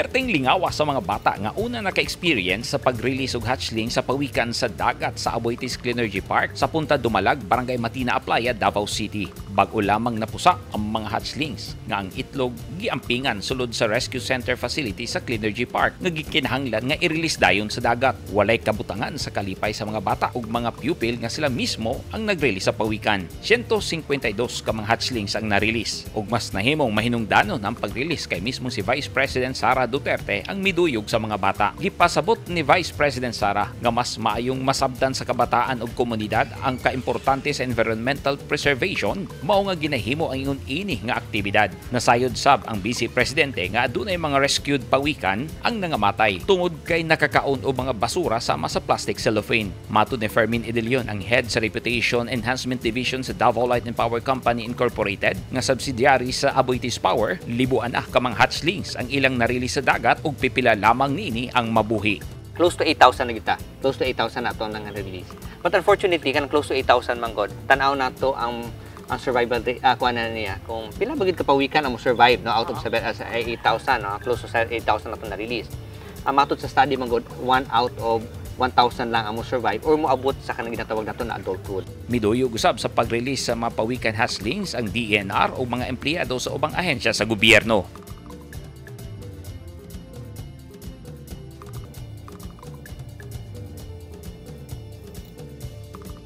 Perting lingawa sa mga bata nga una naka-experience sa pag-release og hatchling sa pawikan sa dagat sa Aboitiz Cleanergy Park sa Punta Dumalag, Barangay Matina, Aplaya, Davao City. Bag-o lamang napusa ang mga hatchlings nga ang itlog giampingan sulod sa Rescue Center facility sa Cleanergy Park nga gikinahanglan nga i-release dayon sa dagat. Walay kabutangan sa kalipay sa mga bata ug mga pupil nga sila mismo ang nag-release sa pawikan. 152 ka mga hatchlings ang na-release ug mas nahimong mahinungdanon ang pag-release kay mismo si Vice President Sara Duterte ang miduyog sa mga bata. Gipasabot ni Vice President Sara nga mas maayong masabtan sa kabataan ug komunidad ang kaimportante sa environmental preservation, mao nga ginahimo ang ingon ini nga aktibidad. Nasayod sab ang Vice Presidente nga adunay mga rescued pawikan ang nangamatay tungod kay nakakaon og mga basura sama sa plastic cellophane. Matod ni Fermin Edelion, ang head sa Reputation Enhancement Division sa Davao Light and Power Company Incorporated nga subsidiary sa Aboitiz Power, libuan na ka mga hatchlings ang ilang na-release sa dagat ug pipila lamang niini ang mabuhi. Close to 8,000 na kita. Close to 8,000 na ato nang release. But unfortunately, kanang close to 8,000 man god, tan-aw nato ang survival rate, kuha na niya. Kung pila ba gid kapawikan ang mo survive, no, out of 7, 8,000, no, close to 8,000 na to na release. Ang matod sa study man god, 1 out of 1,000 lang ang mo survive or moabot sa kanang ginatawag nato na adulthood. Miduyog usab sa pag-release sa mga pawikan hatchlings ang DENR o mga empleyado sa ubang ahensya sa gobyerno.